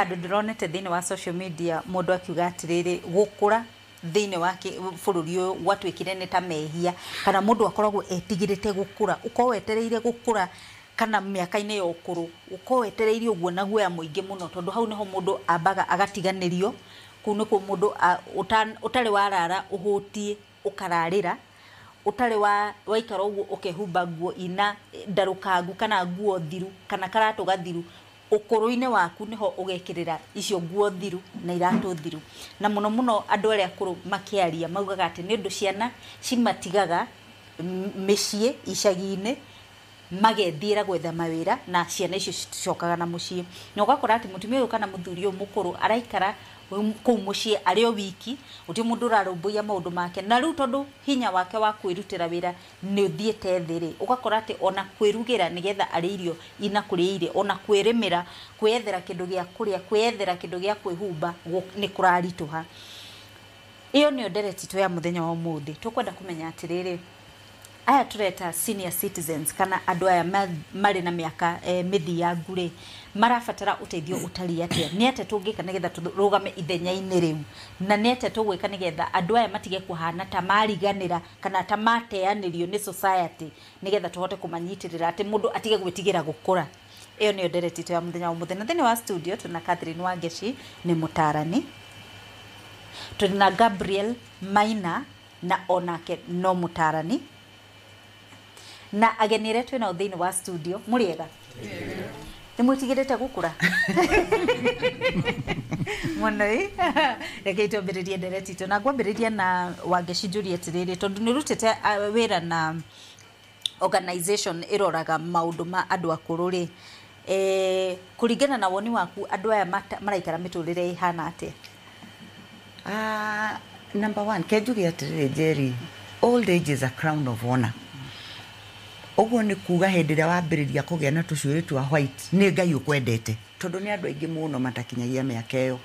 Handũ ndĩronete thĩinĩ wa social media mũndũ akiuga atĩrĩrĩ, gũkũra thĩinĩ wa bũrũri ũyũ gwatuĩkire nĩ ta mehia, kana mũndũ akoragwo etigĩrĩte gũkũra, ũkorwo wetereire gũkũra kana mĩaka-inĩ ya ũkũrũ ũkorwo wetereire ũguo na guoya mũingĩ mũno, tondũ hau nĩho mũndũ ambaga agatiganĩrio. Kũu nĩkuo mũndũ ũtarĩ warara ũhũtiĩ ũkararĩra, ũtarĩ wa waikara ũguo ũkehumba nguo ina ndarũkangu kana nguo thiru kana karatũ gathiru. Ũkũrũ-inĩ waku nĩho ũgekĩrĩra icio nguo thiru na iratũ thiru. Na mũno mũno andũ arĩa akũrũ makĩaria maugaga atĩ nĩ ũndũ ciana cimatigaga mĩciĩ icagi-inĩ, magethiĩra gwetha mawĩra, na ciana icio citicokaga na mũciĩ, na ũgakora atĩ mũtumia ũyũ kana mũthuri ũyũ mũkũrũ araikara kũu mũciĩ arĩ o wiki, gũtirĩ mũndũ ũrarũmbũiya maũndũ make. Na rĩu tondũ hinya wake wa kwĩrutĩra wĩra nĩ ũthiĩte thĩ rĩ, ũgakora atĩ ona kwĩrugĩra nĩgetha arĩe irio ina kũrĩa irio, ona kwĩrĩmĩra, kwĩyethera kĩndũ gĩa kũrĩa, kwĩyethera kĩndũ gĩa kwĩhumba nĩ kũraritũha. Ĩyo nĩyo ndereti itũ ya mũthenya wa ũmũthĩ. Tũkwenda kũmenya atĩrĩrĩ, aya tũreta senior citizens kana andũ aya marĩ na mĩaka mĩthiangu rĩ, marabatara ũteithio ũtariĩ atĩa? Nĩ atĩa tũngĩka nĩgetha tũrũgame ithenya-inĩ rĩu, na nĩ atĩa tũgwĩka nĩgetha andũ aya matige kũhana ta mariganĩra kana ta mateanĩrio nĩ society, nĩgetha tũhote kũmanyitĩrĩra atĩ mũndũ atige gwĩtigĩra gũkũra? Ĩyo nĩyo ndereti itũ ya mũthenya wa ũmũthĩ. Na thĩinĩ wa studio tũna Catherine Wangeci, nĩ mũtarani, tũrĩ na Gabriel Maina, na onake no mũtarani, na ageni arĩa twĩnao thĩinĩ wa studio. Mũrĩega? Nĩ mwĩtigĩrĩte gũkũra mũno ĩ? Rekei twambĩrĩrie ndereti itũ, na ngwambĩrĩria na Wangeci, njũrie atĩrĩrĩ, tondũ nĩ ũrutĩte wĩra na organization ĩroraga maũndũ ma andũ akũrũ rĩ, kũringana na woni waku, andũ aya maraikara mĩtũrĩre ĩhana atĩa? Number one, kenjuge atĩrĩrĩ, Jerry, old age is a crown of honor. Ũguo nĩ kuga hĩndĩ ĩrĩa wambĩrĩria kũgĩa na tũcuĩrĩ twa white, nĩ Ngai ũkwendete, tondũ nĩ andũ aingĩ mũno matakinyagia mĩaka ĩyo.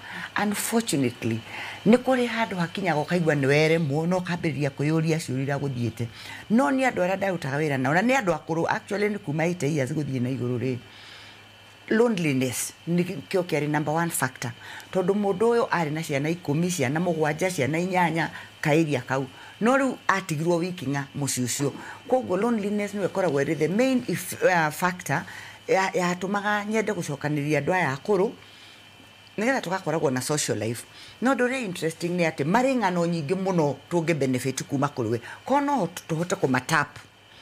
Unfortunately, nĩ kũrĩ handũ hakinyaga ũkaigua nĩ weremwo na ũkambĩrĩria kwĩyũria ciũria iria gũthiĩte. No nĩ andũ arĩa ndarutaga wĩra nao, na nĩ andũ akũrũ, actually nĩ kuma 80 years gũthiĩ na igũrũ rĩ, loneliness nĩkĩo kĩarĩ number one factor, tondũ mũndũ ũyũ arĩ na ciana 10, ciana 7, ciana 8, kaĩria kau, no rĩu atigirwo wiki ng'a mũciĩ ũcio. Koguo loneliness nĩyo ĩkoragwo ĩrĩ the main factor yatũmaga nyende gũcokanĩrĩria andũ aya akũrũ nĩgetha tũgakoragwo na social life. No ũndũ ũrĩa interesting nĩ atĩ marĩ ng'ano nyingĩ mũno tũngĩ benefit kuma kũrĩ we, korwo no tũhote kũmatap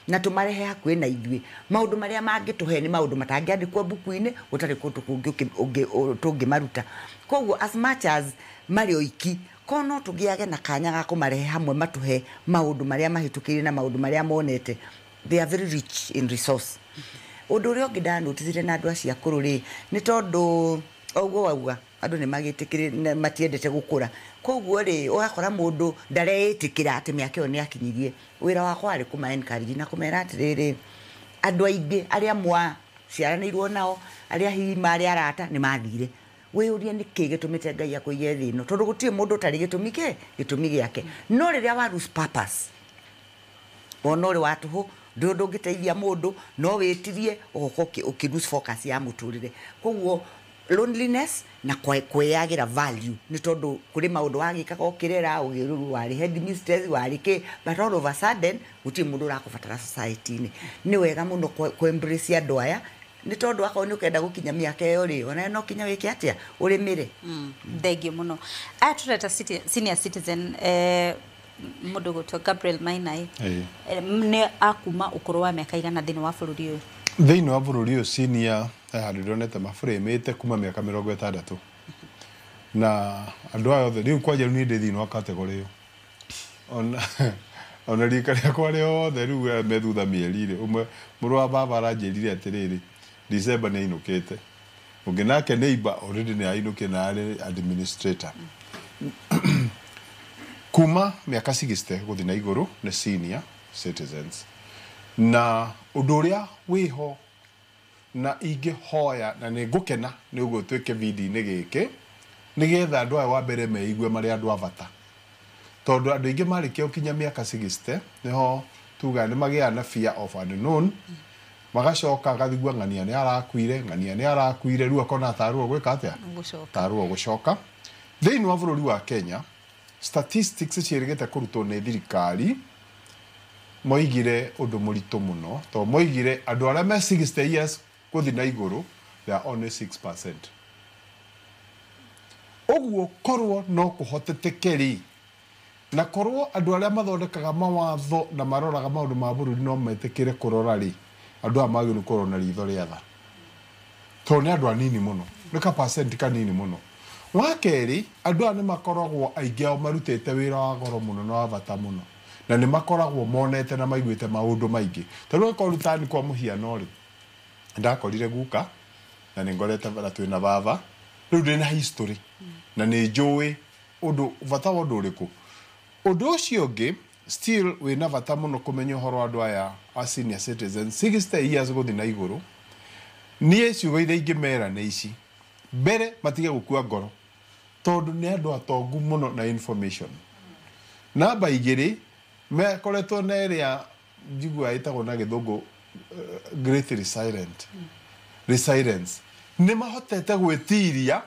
na tũmarehe hakuhĩ na ithuĩ. Maũndũ marĩa mangĩtũhe nĩ maũndũ matangĩandĩkwo mbuku-inĩ, gũtarĩ kũndũ kũngĩ tũngĩmaruta. Koguo as much as marĩ oiki, korwo no tũgĩage na kanya ga kũmarehe hamwe matũhe maũndũ marĩa mahĩtũkĩire na maũndũ marĩa monete, they are very rich in resource. Ũndũ ũrĩa ũngĩ ndanoticire na andũ acio akũrũ rĩ, nĩ tondũ ũguo wauga andũ nĩ magĩtĩkĩrĩ matiendete gũkũra, koguo rĩ, ũgakora mũndũ ndareĩtĩkĩra atĩ mĩaka ĩyo nĩ akinyirie. Wĩra wakwa warĩ kũma encourage na kũmera atĩrĩrĩ, andũ aingĩ arĩa mwaciaranĩirwo nao, arĩa hihi marĩ arata, nĩ mathire. Wĩyũrie nĩkĩ gĩtũmĩte Ngai akũige thĩ ĩno, tondũ gũtirĩ mũndũ ũtarĩ gĩtũmi kĩ gĩtũmi gĩake. No rĩrĩa wa lose purpose, wona ũrĩ wa tũhũ, ndũrĩ ũndũ ũngĩteithia mũndũ, no wĩtirie ũgoka ũkĩ lose focus ya mũtũrĩre. Koguo loneliness na kwĩyagĩra value, nĩ tondũ kũrĩ maũndũ wagĩkaga ũkĩrera, warĩ headmistress, warĩ kĩ, but all of a sudden gũtirĩ mũndũ ũrakũbatara society-inĩ. Nĩ wega mũno kũ embrace andũ aya, nĩ tondũ akorwo nĩ ũkenda gũkinya mĩaka ĩyo rĩ, ona no kinya wĩke atĩa, ũrĩmĩre. Thengiũ mũno. Aya tũreta senior citizen, mũndũ gwĩtwo Gabriel Maina ĩ, nĩ akuma ũkũrũ wa mĩaka igana thĩinĩ wa bũrũri ũyũ? Thĩinĩ wa bũrũri ũyũ, senior handũ ndonete mabũrĩmĩte kuma mĩaka 60, na andũ aya othe rĩu kwanja rĩu niĩ ndĩ thĩinĩ wa category ĩyo, ona rika rĩakwa rĩothe rĩu me thutha mĩeri rĩ, ũmwe mũrũ wa baba aranjĩrire atĩrĩrĩ, December nĩ ainũkĩte, ũngĩ nake neighbor already nĩ ainũkĩte na arĩ administrator. Kuma mĩaka 60 gũthiĩ na igũrũ nĩ senior citizens. Na ũndũ ũrĩa wĩho na ingĩhoya na nĩ ngũkena nĩ ũguo twĩke video-inĩ gĩkĩ, nĩgetha andũ aya wa mbere meigue marĩ andũ a bata, tondũ andũ aingĩ marĩkia gũkinya mĩaka 60 nĩho tugaga nĩ magĩaga na fear of unknown. Magacoka agathigua ng'ania nĩ arakuire, ng'ania nĩ arakuire, rĩu akona tarũo gwĩka atĩa? Tarũo gũcoka. Thĩinĩ wa bũrũri wa Kenya, statistics ciĩrĩgĩte kũrutwo nĩ thirikari, moigire ũndũ mũritũ mũno, tondũ moigire andũ arĩa me 60 years gũthiĩ na igũrũ, they are only 6%. Ũguo korwo no kũhoteteke rĩ, na korwo andũ arĩa mathondekaga mawatho na maroraga maũndũ ma bũrũri no metĩkĩre kũrora rĩ, andũ aya magĩrĩirwo kũrorwo na ritho rĩa tha, tondũ nĩ andũ anini mũno, nĩ ka percent kanini mũno. Wa kerĩ, andũ aya nĩ makoragwo aingĩ ao marutĩte wĩra wa goro mũno na wa bata mũno, na nĩ makoragwo monete na maiguĩte maũndũ maingĩ. Tondũ ũngĩkorwo rutani kwa mũhiano rĩ, ndakorire guka na nĩ ngorete na twĩna baba, rĩu ndĩna history na nĩ njũĩ ũndũ bata wa ũndũ ũrĩkũ. Ũndũ ũcio ũngĩ still wĩna bata mũno kũmenya ũhoro wa andũ aya a senior citizens 60 years gũthiĩ na igũrũ. Niĩ ciugo iria ingĩmera nĩ ici: mbere, matige gũkua ngoro, tondũ nĩ andũ atongu mũno na information. Namba igĩrĩ, mekoretwo na ĩrĩa njiguaga ĩtagwo na gĩthũngũ great resilience. Nĩ mahotete gwĩtiria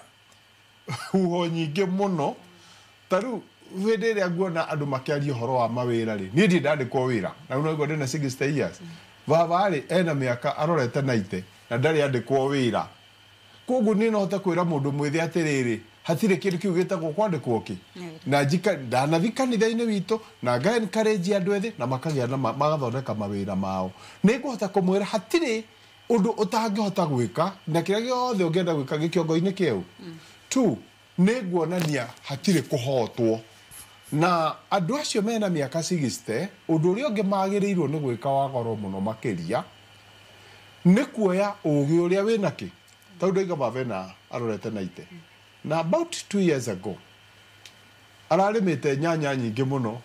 huho nyingĩ mũno. Ta rĩu hĩndĩ ĩrĩa nguona andũ makĩaria ũhoro wa mawĩra rĩ, niĩ ndirĩ ndandĩkwo wĩra na rĩu noiguo ndĩna 60 years. Baba rĩ, ena mĩaka arorete 90 na ndarĩ andĩkwo wĩra. Koguo niĩ no hote kwĩra mũndũ mwĩthĩ atĩrĩrĩ, hatirĩ kĩndũ kĩu gĩtagwo kwandĩkwo kĩ na njika ndanathi kanitha-inĩ witũ na nga encourage andũ ethĩ na makagĩa na magathondeka mawĩra mao. Nĩ ngũhota kũmwĩra hatirĩ ũndũ ũtangĩhota gwĩka na kĩrĩa gĩothe ũngĩenda gwĩka gĩkĩongo-inĩ kĩu tu. Nĩ nguonania hatirĩ kũhotwo na andũ acio mena mĩaka 60. Ũndũ ũrĩa ũngĩ magĩrĩirwo nĩ gwĩka wa goro mũno makĩria nĩ kuoya ũgĩ ũrĩa wĩna kĩ. Tondũ ndaiga baba ena arorete 90 na about 2 years ago ararĩmĩte nyanya nyingĩ mũno,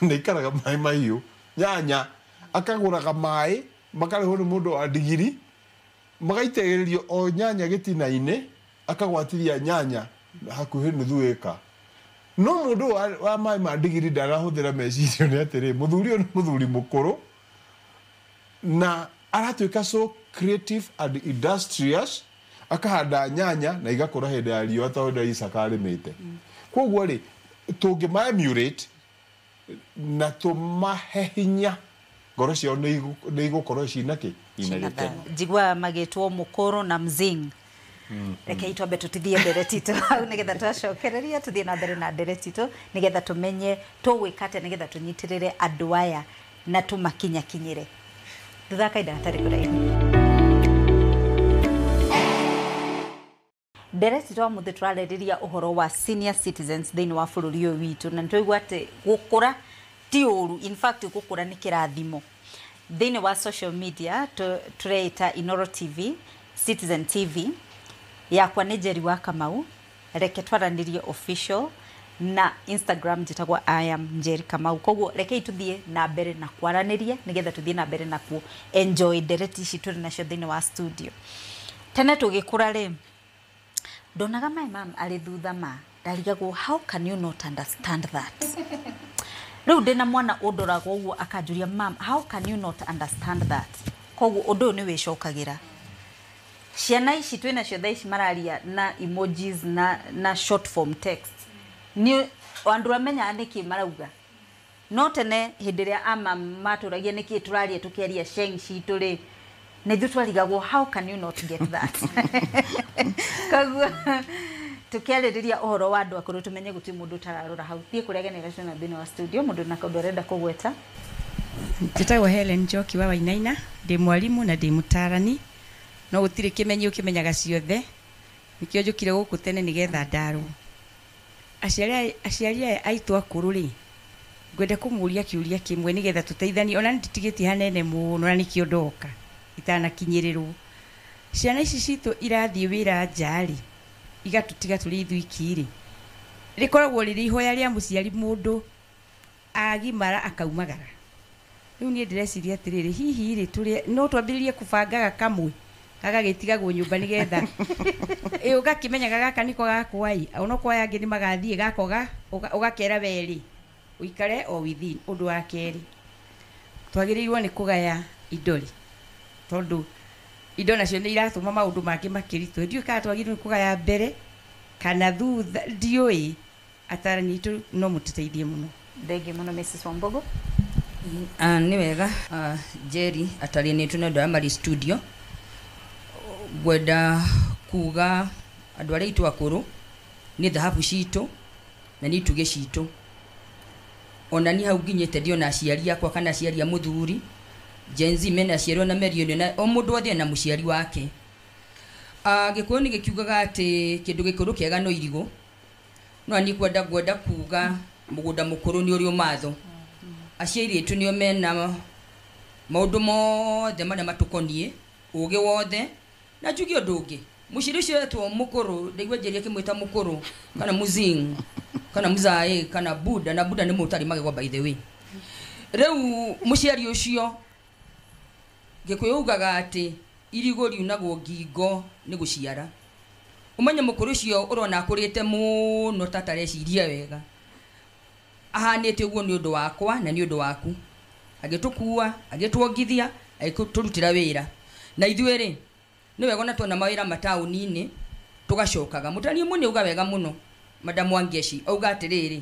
nĩ ikaraga maĩ mahiũ, nyanya akagũraga maĩ makarĩhwo nĩ mũndũ wa ndigiri, magaitĩrĩrio o nyanya gĩtina-inĩ, akagwatiria nyanya hakuhĩ nuthu ĩka. No mũndũ wa maĩ ma ndigiri ndarahũthĩra meciria nĩ atĩrĩ, mũthuri ũyũ nĩ mũthuri mũkũrũ na aratuĩka so creative and industrious, akahanda nyanya na igakũra hĩndĩ ya riũa ta ũrĩa Isaka arĩmĩte. Koguo rĩ, tũngĩma emulate na tũmahe hinya, ngoro ciao nĩ igũkorwo cina kĩ, ina gĩkeno. Njiguaga magĩtwo mũkũrũ na mzing. Rekei twambe tũtithie ndereti itũ hau, nĩgetha twacokereria tũthiĩ na mbere na ndereti itũ, nĩgetha tũmenye tũgwĩka atĩa nĩgetha tũnyitĩrĩre andũ aya na tũmakinyakinyĩre. Thutha kahinda gatarĩ kũraihu. Ndereti twa mũthĩ tũrarĩrĩria ũhoro wa senior citizens thĩinĩ wa bũrũri ũyũ witũ, na nĩtwaigua atĩ gũkũra ti ũru, in fact gũkũra nĩ kĩrathimo. Thĩinĩ wa social media tũreita Inoro TV, Citizen TV, yakwa nĩ Njeri wa Kamau, reke twaranĩrie official, na Instagram njĩtagwo I am Njeri Kamau. Koguo rekei tũthiĩ na mbere na kwaranĩria nĩgetha tũthiĩ na mbere na ku enjoy ndereti ici tũrĩ nacio thĩinĩ wa studio. Tene tũgĩkũra rĩ, ndonaga my mom arĩ thutha ma ndarigagwo, how can you not understand that? Rĩu ndĩna mwana ũndoraga ũguo akanjũria, "Mom, how can you not understand that?" Koguo ũndũ ũyũ nĩ wĩcokagĩra. Ciana ici twĩna cio thaa ici mararia na emojis na short form text, nĩ andũ amenyaga nĩkĩ marauga. No tene hĩndĩ ĩrĩa ama matũragia nĩkĩ tũraria tũkĩaria sheng citũ rĩ, na ithuĩ twarigagwo, how can you not get that? Koguo tukiarĩrĩria ũhoro wa andũ akũrũ, tũmenye gũtirĩ mũndũ ũtararora hau. Thiĩ kũrĩa generation na thĩinĩ wa studio, mũndũ na kaũndũ arenda kũgweta. Njĩtagwo Helen Njoki wa Wainaina, ndĩ mwarimũ na ndĩ mũtarani, no gũtirĩ kĩmenyi ũkĩmenyaga ciothe, nĩkĩo njũkire gũkũ tene nĩgetha ndarwo. Aciari aya aitũ akũrũ rĩ, ngwenda kũmũria kĩũria kĩmwe nĩgetha tũteithanie, ona nĩ nditigĩtie hanene mũno na nĩkĩo ndoka itanakinyĩrĩrwo. Ciana ici citũ irathiĩ wĩra nja rĩ, igatũtiga tũrĩ ithuiki rĩ, rĩkoragwo rĩrĩ ihoya rĩa mũciari mũndũ agimara akaumagara. Rĩu niĩ ndĩreciria atĩrĩrĩ, hihi rĩ, tũrĩ no twambĩrĩrie kũbangaga kamwe gagagĩtigagwo nyũmba nĩgetha ĩ ũgakĩmenyaga gaka nĩko gakwa ĩ, onokorwo aya angĩ nĩ magathiĩ gaka ũgakera we rĩ ũikare o within. Ũndũ wa kerĩ, twagĩrĩirwo nĩ kũgaya indo rĩ, Tondũ indo nacio nĩ iratũma maũndũ mangĩ makĩritũ. Ndiũĩ kana twagĩrĩirwo kũgaya mbere kana thutha, ndiũĩ. Atarani aitũ no mũtũteithie mũno. Thengiũ mũno Mrs. Wambogo. Nĩ wega Jerry atarinĩtwo nĩ andũ aya marĩ studio. Ngwenda kuga andũ arĩa aitũ akũrũ nĩ thahabu citũ na nĩ itugĩ citũ. Ona niĩ hau nginyĩte ndiona aciari akwa kana aciari a mũthuri. Gen Z mena aciari ona meriũnio na o mũndũ othe ena mũciari wake. Gĩkũyũ nĩ gĩkiugaga atĩ kĩndũ gĩkũrũ kĩega no irigũ. No niĩ ngwenda kuga mũgũnda mũkũrũ nĩ ũrĩ ũmatho. Aciari aitũ nĩo mena maũndũ mothe marĩa matũkoniĩ, ũgĩ wothe. Na njuge ũndũ ũngĩ, mũciari ũcio wetwo mũkũrũ, ndaigua Njeri akĩmwĩta mũkũrũ kana muzing kana muzae kana buda, na buda nĩ mũndũ ũtarĩ magego by the way. Rĩu mũciari ũcio Gĩkũyũ ugaga atĩ irigũ riunagwo ngingo nĩ gũciara. Ũmenye mũkũrũ ũcio ũrona akũrĩte mũno ta atareciria wega, ahanĩte ũguo nĩ ũndũ wakwa na nĩ ũndũ waku. Agĩtũkua, agĩtuongithia, agĩtũrutĩra wĩra. Na ithuĩ rĩ, nĩ wega ona tuona mawĩra mataũni-inĩ tũgacokaga. Mũtani ũmwe nĩ auga wega mũno, Madam Wangeshi, auga atĩrĩrĩ,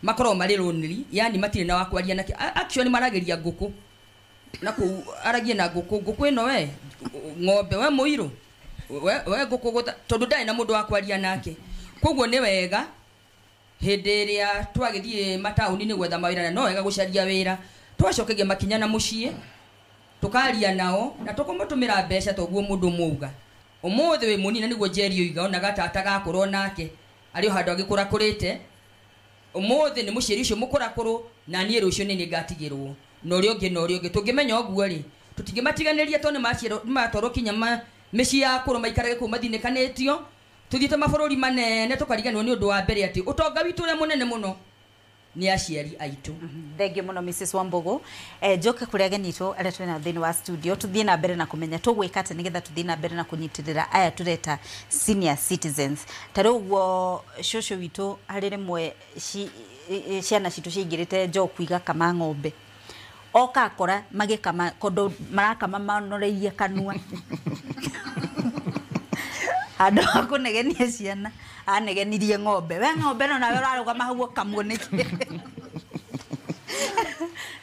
makoragwo marĩ lonely, yani matirĩ na wa kwaria nake. Actually marageria ngũkũ na kũu, aragie na ngũkũ, ngũkũ ĩno we ng'ombe, we mũirũ, we ngũkũ gũta, tondũ ndarĩ na mũndũ wa kwaria nake. Koguo nĩ wega hĩndĩ ĩrĩa twagĩthiĩ mataũni-inĩ gwetha mawĩra, na no wega gũcaria wĩra, tũgacokeria makinya na mũciĩ, tũkaria nao na tũkũmũtũmĩra mbeca toguo mũndũ mũuga. Ũmũthĩ wĩ mũnini nĩguo Njeri oiga, onaga tata gakũrwo nake arĩ o handũ agĩkũrakũrĩte. Ũmũthĩ nĩ mũciari ũcio mũkũrakũrũ, na niĩ rũciũ nĩ niĩ ngatigĩrwo na ũrĩa ũngĩ na ũrĩa ũngĩ. Tũngĩmenya ũguo rĩ, tũtingĩmatiganĩria tondũ nĩmatwarwo kinya mĩciĩ ya akũrũ maikarage kũu mathinĩkanĩtio. Tũthiĩte mabũrũri manene tũkariganĩrwo nĩ ũndũ wa mbere atĩ ũtonga witũ ũrĩa mũnene mũno nĩ aciari aitũ. Thengiũ mũno Mrs. Wambogo. Njoke kũrĩ ageni aitũ arĩa twĩna thĩinĩ wa studio, tũthiĩ na mbere na kũmenya tũgwĩka atĩa nĩgetha tũthiĩ na mbere na kũnyitĩrĩra aya tũreta senior citizens. Ta rĩu ũguo cũcũ witũ harĩ rĩmwe ciana citũ ciaingĩrĩte njoku igakama ng'ombe. Oka akora magĩkama kondo marakama manoreirie kanua. Handũ ha kũnegenia ciana, anegenirie ng'ombe. We ng'ombe no nawe ũrarũgama hau ũkamwo nĩkĩ?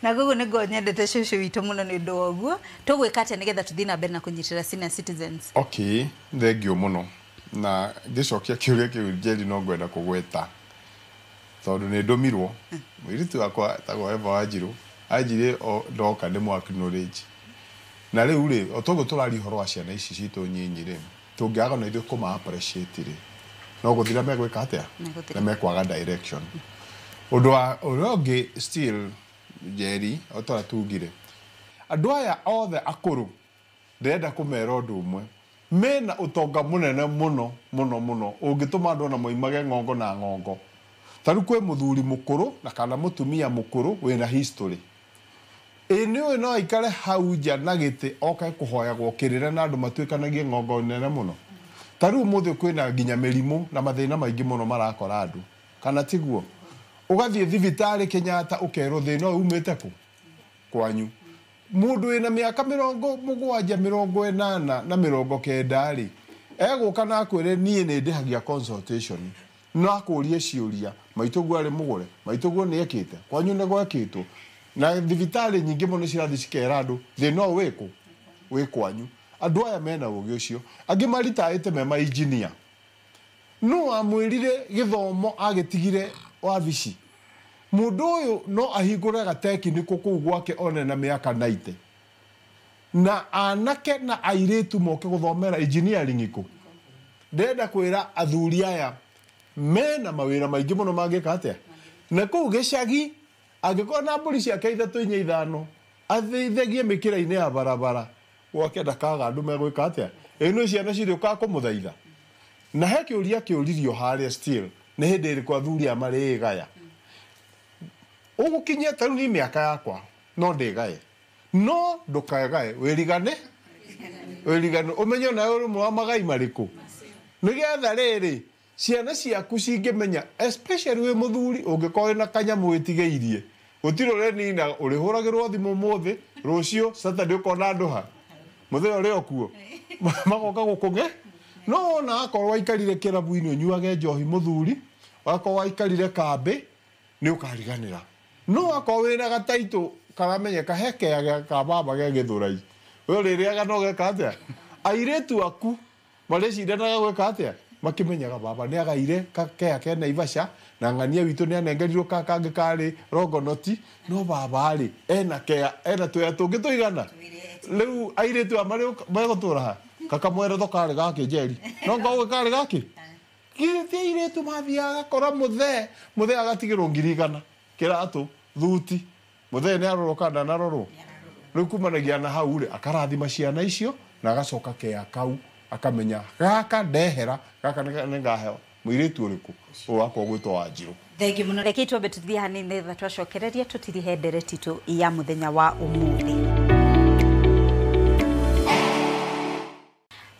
Na koguo nĩguo nyendete cũcũ witũ mũno nĩ ũndũ wa ũguo. Tũgwĩka atĩa nĩgetha tũthiĩ na mbere na kũnyitĩrĩra senior citizens? Okay, thengiũ mũno. Na ngĩcokia kĩũria kĩu Njeri no ngwenda kũgweta tondũ nĩ ndũmirwo. Mũirĩtu wakwa etagwo Eva Wanjirũ, anjire ndoka ndĩmũ acknowledge. Na rĩu rĩ, o toguo tũraria ũhoro wa ciana ici citũ nyinyi rĩ, tũngĩaga na ithuĩ kũma appreciate rĩ, no gũthira megwĩka atĩa? Megũthira. Na mekwaga direction. Ũndũ wa ũrĩa ũngĩ still Njeri, o ta ũrĩa tugire, andũ aya othe akũrũ ndĩrenda kũmera ũndũ ũmwe, mena ũtonga mũnene mũno mũno mũno ũngĩtũma andũ ona moimage ng'ongo na ng'ongo. Ta rĩu kwĩ mũthuri mũkũrũ na kana mũtumia mũkũrũ wĩna history. Ĩ nĩ ũĩ no aikare hau nja na gĩtĩ oke kũhoyagwo kĩrĩra na andũ matuĩkanagie ng'ongo nene mũno. Ta rĩu ũmũthĩ kwĩna nginya mĩrimũ na mathĩna maingĩ mũno marakora andũ, kana tiguo? Ũgathiĩ thibitarĩ Kenyatta ũkerwo thĩna ũyũ umĩte kũ? Kwanyu. Mũndũ wĩna mĩaka 70, 80 na 90 rĩ, egũka na akwĩre niĩ nĩ ndĩhagia consultation, no akũrie ciũria, maitũguo arĩ mũgũre, maitũguo nĩ ekĩte, kwanyu nĩ gwekĩtwo. Na thibitarĩ nyingĩ mũno cirathiĩ cikera andũ thĩna ũyũ wĩkũ? Wĩ kwanyu. Andũ aya mena ũgĩ ũcio, angĩ maritaĩte me ma engineer. No amwĩrire gĩthomo agĩtigire wabici. Mũndũ ũyũ no ahingũre gatekiniko kũu gwake one na mĩaka 90. Na anake na airĩtu moke gũthomera engineering kũ. Ndĩrenda kwĩra athuri aya mena mawĩra maingĩ mũno mangĩka atĩa. Na kũu gĩcagi angĩkorwo na mbũri ciake 3 4 5 athĩithagie mĩkĩra-inĩ ya barabara gwake ndakaga andũ megwĩka atĩa. Ĩ nĩ ciana cirĩũkaga kũmũthaitha. Na he kĩũria kĩũririo harĩa still nĩ hĩndĩ ĩrĩkũ athuri aya marĩgaya. Ũgũkinyia ta rĩu niĩ mĩaka yakwa no ndĩgaye, no ndũkagae, wĩrigane, wĩrigane, ũmenye onawe ũrĩ ũmwe wa magai marĩkũ, nĩgetha rĩrĩ ciana ciaku cingĩmenya, especially wĩ mũthuri ũngĩkorwo wĩna kanyamũ wĩtigĩirie, gũtirĩ ũrenina, ũrĩhũragĩrwo thimũ ũmũthĩ, rũciũ Saturday ũkona andũ ha. Muthee ũrĩ o kuo magoka gũkũge no wona akorwo waikarire kĩrabu-inĩ ũnyuage njohi mũthuri, wakorwo waikarire kambĩ nĩ ũkariganĩra. No akorwo wĩna gataitũ karamenyeka he kea ka baba ge gĩthũrai, we ũrĩrĩaga no geka atĩa? Airĩtu aku marĩcindanaga gwĩka atĩa? Makĩmenyaga baba nĩ agaire kea ke Naivasha na ng'ania witũ nĩ anengerirwo ka kangĩ karĩ Rongonoti, no baba rĩ ena kea ena twea tũngĩ tũigana. Rĩu airĩtu aya megũtũra ha? Kakamweretho karĩ gakĩ Njeri no ngauge karĩ gakĩ githĩ ti airĩtu mathiaga agakora mũthee, mũthee agatigĩrwo 100,000 kĩratũ thuti, mũthee nĩ arorwo kana ndanarorwo. Rĩu kumanagia na hau rĩ akarathima ciana icio na agacoka kea kau akamenya gaka ndehera gaka nĩngaheo mũirĩtu ũrĩkũ ũyũ wakwa ũgwĩtwo Wanjirũ. Thengiũ mũno. Reke twambe tũthiĩ hanini nĩgetha twacokereria tũtirihe ndereti itũ ya mũthenya wa ũmũthĩ.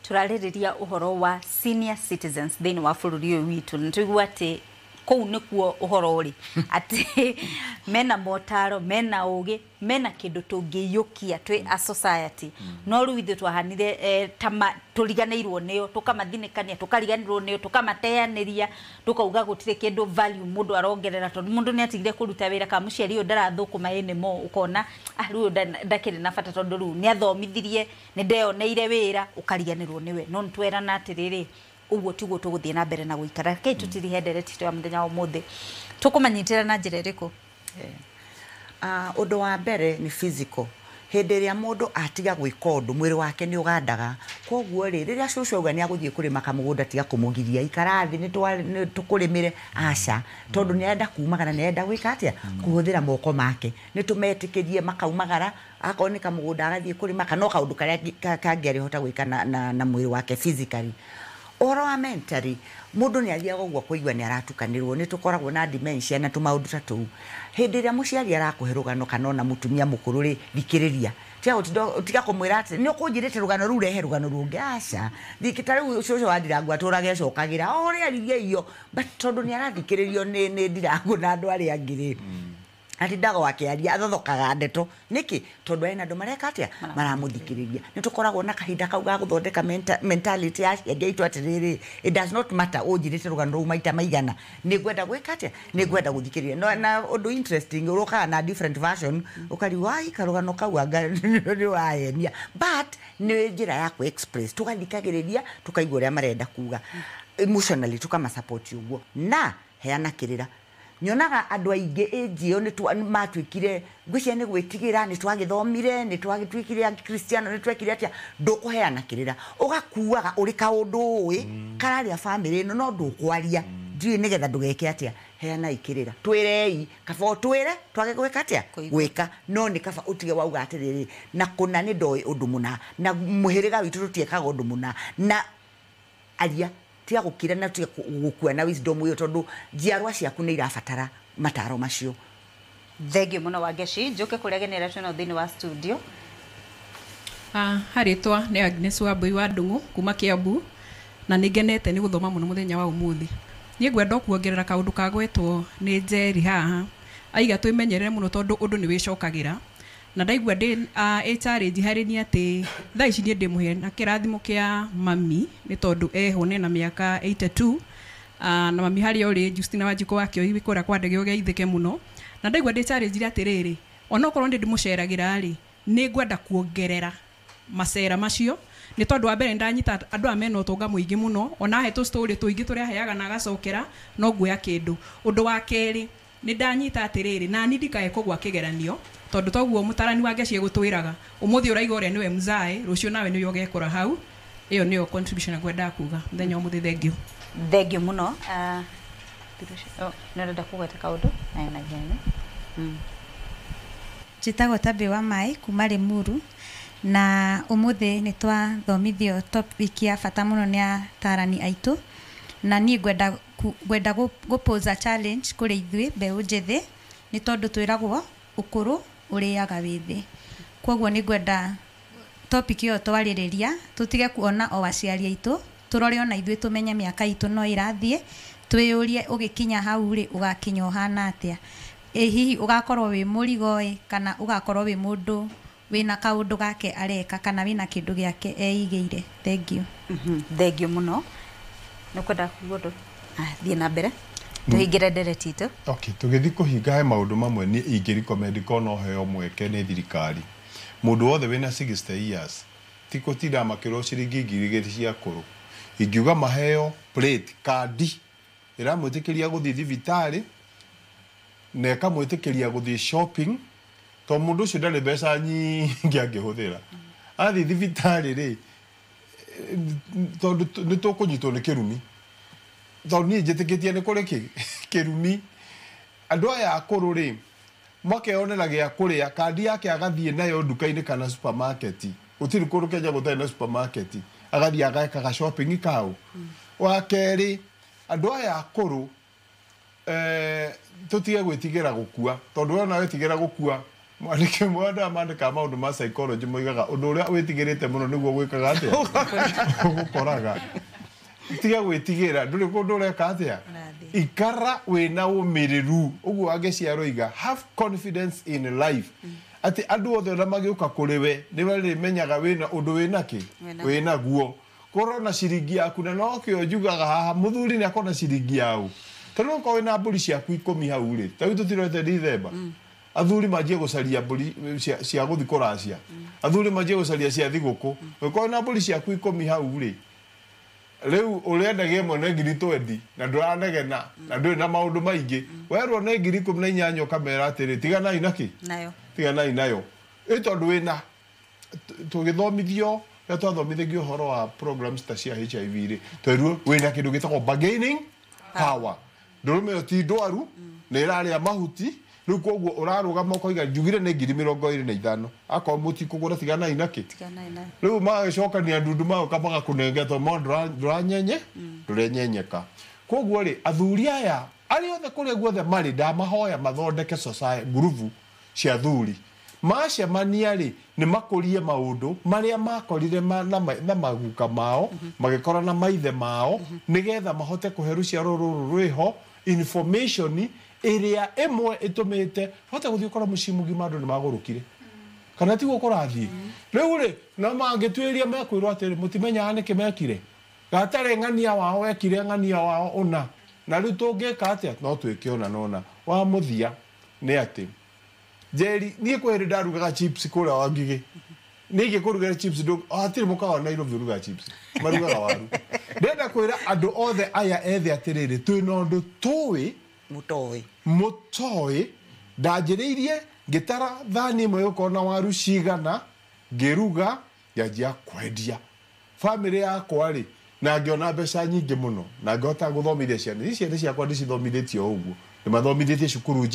Tũrarĩrĩria ũhoro wa senior citizens thĩinĩ wa bũrũri ũyũ witũ, na tũigua atĩ kũu nĩkuo ũhoro ũrĩ, atĩ mena motaro, mena ũgĩ, mena kĩndũ tũngĩiyũkia twĩ a society. No rĩu ithuĩ twahanire ta tũriganĩirwo nĩo, tũkamathinĩkania, tũkariganĩrwo nĩo, tũkamateanĩria, tũkauga gũtirĩ kĩndũ value mũndũ arongerera, tondũ mũndũ nĩ atigire kũruta wĩra kana mũciari ũyũ ndarathũkũma anymore, ũkona rĩu ũyũ ndakĩrĩ na bata tondũ rĩu nĩ athomithirie, nĩ ndeyoneire wĩra, ũkariganĩrwo nĩwe. No nĩ twerana atĩrĩrĩ, ũguo tiguo tũgũthiĩ na mbere na gũikara. Rekei tũtirihe ndereti itũ ya mũthenya wa ũmũthĩ. Tũkũmanyitĩra na njĩra ĩrĩkũ? Ũndũ wa mbere nĩ physical. Hĩndĩ ĩrĩa mũndũ atiga gwĩka ũndũ mwĩrĩ wake nĩ ũgandaga. Koguo rĩ rĩrĩa cũcũ auga nĩ agũthiĩ kũrĩma kamũgũnda tiga kũmũgiria, ikara thĩ nĩ tũkũrĩmĩre, aca, tondũ nĩ arenda kumagara, nĩ arenda gwĩka atĩa? Kũhũthĩra moko make. Nĩ tũmetĩkĩrie makaumagara, akorwo nĩ kamũgũnda agathiĩ kũrĩma kana o kaũndũ karĩa kangĩ arĩhota gwĩka na mwĩrĩ wake physically. Ũhoro wa mentally, mũndũ nĩ athiaga ũguo kũigua nĩ aratukanĩrwo, nĩ tũkoragwo na dementia na tũmaũndũ ta tũu. Hĩndĩ ĩrĩa mũciari arakũhe rũgano kana ona mũtumia mũkũrũ rĩ, thikĩrĩria. Tiga kũmwĩra atĩ nĩ ũkũnjĩrĩte rũgano rũu, rehe rũgano rũngĩ, aca. Ta rĩu cũcũ wa Ndirangu atũraga ecokagĩra o ũrĩa aririe iyo, but tondũ nĩ arathikĩrĩrio nĩ Ndirangu na andũ arĩa angĩ rĩ, atindaga akĩaria athothokaga ndeto. Nĩkĩ? Tondũ ena andũ mareka atĩa? Maramũthikĩrĩria. Nĩ tũkoragwo na kahinda kau ga gũthondeka mentality ya aciari aitũ atĩrĩrĩ, it does not matter ũnjĩrĩte rũgano rũu maita maigana, nĩ ngwenda gwĩka atĩa? Nĩ ngwenda gũthikĩrĩria. Na ũndũ interesting, ũrokaga na different version, ũkarigwo ai karũgano kau anga nĩ ũrahenia, but nĩ njĩra ya kũ express, tũgathikagĩrĩria tũkaigua ũrĩa marenda kuga emotionally, tũkamasupport ũguo. Na heana kĩrĩra. Nyonaga andũ aingĩ age ĩyo nĩ matuĩkire ngwĩciria nĩ gwĩtigĩra, nĩ twagĩthomire, nĩ twagĩtuĩkire Akristiano, nĩ twekire atĩa, ndũkũheana kĩrĩra, ũgakuaga ũrĩ kaũndũ ũĩ kararĩa bamĩrĩ ĩno no ndũkwaria, ndiũĩ nĩgetha ndũgeke atĩa. Heanai kĩrĩra, twĩrei kaba ũtwĩre twage gwĩka atĩa? Gwĩka. No nĩ kaba ũtige wauga atĩrĩrĩ, na kũna nĩ ndoĩ ũndũ mũna, na mũhĩrĩga witũ tũtiekaga ũndũ mũna, na aria, tiga gũkira na tiga gũkua na wisdom ĩyo, tondũ njiarwa ciaku nĩ irabatara mataro macio. Thengiũ mũno Wangeci. Njũke kũrĩa genera twĩnao thĩinĩ wa studio. Harĩtwa nĩ Agnes Wambui wa Ndung'u kuma Kiambu, na nĩ ngenete nĩ gũthoma mũno mũthenya wa ũmũthĩ. Niĩ ngwenda o kuongerera kaũndũ kagwetwo nĩ Njeri haha, aiga twĩmenyerere mũno tondũ ũndũ nĩ wĩcokagĩra. Na ndaigua ndĩ ĩ challenge harĩ niĩ atĩ thaa ici niĩ ndĩ na kĩrathimo kĩa mami nĩ tondũ eho nĩ na mĩaka 82, na mami harĩa ũrĩ Justina Wanjikũ wa Kĩoi kũrĩa kwa ndege ũgeithĩke mũno. Na ndaigua ndĩ challenge atĩrĩrĩ, onokorwo ndĩ ndĩmũceragĩra rĩ, nĩ ngwenda kuongerera macera macio, nĩ tondũ wa mbere ndanyita andũ aya mena ũtonga mũingĩ mũno, ona he tũ story tũingĩ tũrĩa aheaga na agacokera no nguoya kĩndũ. Ũndũ wa kerĩ nĩ ndanyita atĩrĩrĩ, nani ndikae kũgwa kĩgeranio, tondũ toguo mũtarani wa Ngeci egũtwĩraga ũmũthĩ ũraiga ũrĩa nĩwe mzae, rũciũ nawe nĩwe ũgekora hau. Ĩyo nĩyo contribution ngwendaga kuga mũthenya wa ũmũthĩ. Thengiũ. Thengiũ mũno. Nĩ ũrenda kũgweta kaũndũ? Na ihenya. Njĩtagwo Tabĩ wa Maĩ kuma Limuru, na ũmũthĩ nĩ twathomithio topic ya bata mũno nĩ atarani aitũ, na niĩ ngwenda gũ pose a challenge kũrĩ ithuĩ mbeũ njĩthĩ, nĩ tondũ twĩragwo ũkũrũ ũrĩaga wĩthĩ. Koguo nĩ ngwenda topic ĩyo twarĩrĩria tũtige kuona o aciari aitũ, tũrore ona ithuĩ tũmenye mĩaka itũ no ĩrathiĩ, twĩyũrie ũgĩkinya hau rĩ ũgakinya ũhana atĩa, ĩ hihi ũgakorwo wĩ mũrigo ĩ kana ũgakorwo wĩ mũndũ wĩna kaũndũ gake areka kana wĩna kĩndũ gĩake eigĩire. Thank you. Thank you mũno. Nĩ ũkwenda kuuga ũndũ? Thiĩ na mbere tũhingĩre ndereti itũ. Okay, tũgĩthiĩ kũhinga he maũndũ mamwe niĩ ingĩrecommend korwo no heo mweke nĩ thirikari. Mũndũ wothe wĩna 60 years ti gũtinda makĩrwo ciringi 2,000 cia akũrũ. Ingiuga maheo plate kandi ĩramwĩtĩkĩria gũthiĩ thibitarĩ na ĩkamwĩtĩkĩria gũthiĩ shopping, tondũ mũndũ ũcio ndarĩ mbeca nyingĩ angĩhũthĩra. Athiĩ thibitarĩ rĩ, tondũ nĩ tũkũnyitwo nĩ kĩrumi, tondũ niĩ njĩtĩkĩtie nĩ kũrĩ kĩrumi. Andũ aya akũrũ rĩ, makeyonera gĩa kũrĩa, kandi yake agathiĩ nayo nduka-inĩ kana supermarket. Gũtirĩ kũndũ Kenya gũtarĩ na supermarket. Agathiĩ agekaga shopping kau. Wa kerĩ, andũ aya akũrũ tũtige gwĩtigĩra gũkua, tondũ wona wetigĩra gũkua, mwandĩke mwanda mandĩkaga maũndũ ma psychology moigaga ũndũ ũrĩa wĩtigĩrĩte mũno nĩguo gwĩkaga atĩa, ũgũkoraga. Tiga gwĩtigĩra, ndũrĩ kũndũ ũreka atĩa, ikara wĩna ũmĩrĩru. Ũguo angĩciarwo iga have confidence in life, atĩ andũ othe ona magĩũka kũrĩ we nĩ marĩmenyaga wĩna ũndũ wĩna kĩ, wĩna guo. Korwo na ciringi yaku, na nokĩo njugaga haha mũthuri nĩ akorwo na ciringi yau, tondũ okorwo wĩna mbũri ciaku 10 hau rĩ, ta rĩu tũtirete Dithemba, athuri manjie gũcaria mbũri cia gũthiĩ kũracia, athuri manjie gũcaria cia thigũkũ. Okorwo wĩna mbũri ciaku 10 hau rĩ, rĩu ũrĩendagia ĩmwe nĩ ngiri 20 na ndũranegena na ndũrĩ na maũndũ maingĩ, werwo nĩ ngiri 18 ũkamera atĩrĩ tiganai na kĩ, tiganai nayo. Ĩ tondũ wĩna tũgĩthomithio, rĩrĩa twathomithagio ũhoro wa programs ta cia HIV rĩ, twerirwo wĩna kĩndũ gĩtagwo bargaining power. Ndũrũme ĩyo ti ndwaru, nĩ ĩrarĩa mahuti, rĩu koguo ũrarũgama ũkoiga njugire nĩ ngiri 25, akorwo mũtikũgũra tiganai na kĩ. Rĩu magagĩcokania ndundu magoka magakũnengera tondũ mo ndũranyenye, ndũrenyenyeka. Koguo rĩ, athuri aya arĩa othe kũrĩa guothe marĩ, ndamahoya mathondeke society ngurubu cia athuri. Macemania rĩ, nĩ makũrie maũndũ marĩa makorire na maguka mao, magĩkora na maithe mao, nĩgetha mahote kũhe rũciaro rũrũ rwĩho information ĩrĩa ĩmwe ĩtũmĩte hote gũthiĩ ũkora mũciĩ mũgima andũ nĩ magũrũkire, kana tiguo kũrathiĩ. Rĩu rĩ, no mangĩtuĩria mekwĩrwo atĩrĩ mũtimenyaga nĩkĩ mekire, gatarĩ ng'ania wao wekire ng'ania wao ũna, na rĩu tũngĩka atĩa? No twĩke ũna na ũna. Wa mũthia nĩ atĩ Njeri, niĩ kwĩ hĩndĩ ndarugaga chips kũrĩa Wangigĩ. Niĩ ingĩkũrugĩra chips, hatirĩ mũkawa wa Nairobi ũrugaga chips, marugaga waru. Ndĩrenda kwĩra andũ othe aya ethĩ atĩrĩrĩ, twĩna ũndũ tũĩ mũtoĩ. Ndanjĩrĩirie ngĩtara thani ĩmwe ĩgũkorwo na waru cigana, ngĩruga, ngĩanjia kwendia. Bamĩrĩ yakwa rĩ, na ngĩona mbeca nyingĩ mũno, na ngĩhota gũthomithia ciana. Ici ciana ciakwa ndicithomithĩtie o ũguo, ndĩmathomithĩtie cukuru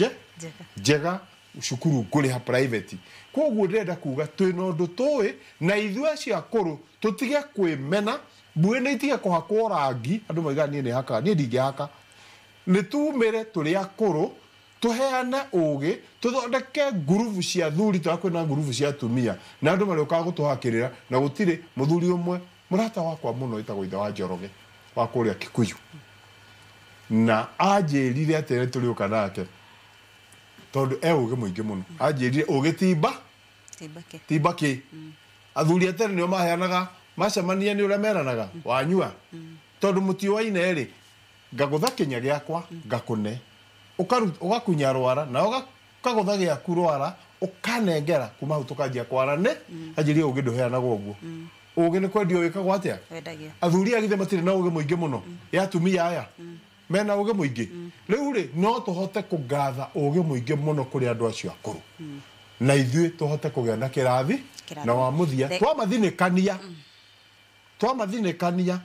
njega, cukuru ngũrĩha private. Koguo ndĩrenda kuga twĩna ũndũ tũĩ, na ithuĩ acio akũrũ tũtige kwĩmena, mbuĩ nĩ itige kũhakwo rangi. Andũ moigaga niĩ nĩ hakaga, niĩ ndingĩhaka. Nĩ tumĩre tũrĩ akũrũ, tũheane ũgĩ, tũthondeke ngurubu cia athuri, tondũ kwĩna ngurubu cia atumia, na andũ marĩũkaga gũtũhakĩrĩra, na gũtirĩ mũthuri ũmwe mũrata wakwa mũno wĩtagwo ithe wa Njoroge wa kũrĩa Kikuyu, na anjĩrire atĩ nĩ tũrĩũka nake tondũ e ũgĩ mũingĩ mũno. Anjĩrire ũgĩ timba kĩ. Athuri a tene nĩo maheanaga, macemania nĩ ũrĩa meranaga wanyua, tondũ mũtiũaine rĩ, ngagũtha kĩnya gĩakwa ngakũne, ũgakunya rwara na ũkagũtha gĩaku rwara ũkanengera, kuma hau tũkanjia kwarane. Anjĩrire ũgĩ ndũheanagwo ũguo, ũgĩ nĩ kwendio wĩkagwo atĩa. Athuri a githĩ matirĩ na ũgĩ mũingĩ mũno, ya atumia aya mena ũgĩ mũingĩ. Rĩu rĩ, no tũhote kũngatha ũgĩ mũingĩ mũno kũrĩ andũ acio akũrũ, na ithuĩ tũhote kũgĩa na kĩrathi. Na wa mũthia, twamathinĩkania,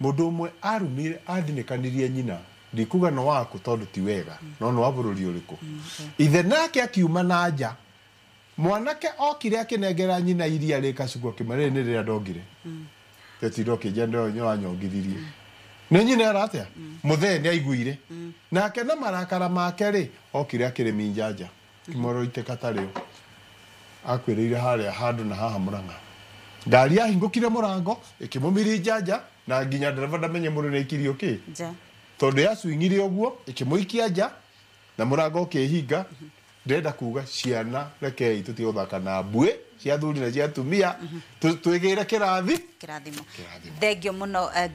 mũndũ ũmwe arumire athinĩkanirie nyina, ndikuga no waku tondũ ti wega, no nĩ wa bũrũri ũrĩkũ. Ithe nake akiuma na nja, mwanake okire akĩnengera nyina iria rĩ kacuku, akĩmwĩra rĩrĩ nĩ rĩrĩa ndongire, tetinda ũkĩnjia nĩ wanyongithirie. Nĩ nyina era atĩa, mũthee nĩ aiguire, nake na marakara make rĩ, okire akĩrĩminja nja, kĩmwĩra ũitĩka tarĩo, akwĩrĩire harĩa handũ na haha Mũrang'a. Ngari yahingũkire mũrango ĩkĩmũmirinja nja, na nginya ndereba ndamenye mũndũ nĩ aikirio kĩ, tondũ yacwing'ire ũguo ĩkĩmũikia nja na mũrango ũkĩhinga. Ndĩrenda kuga ciana, rekei tũtige gũthaka na mbuĩ cia athuri na cia atumia, twĩgĩre kĩrathi. Kĩrathimo. Kĩrathimo. Thengio mũno.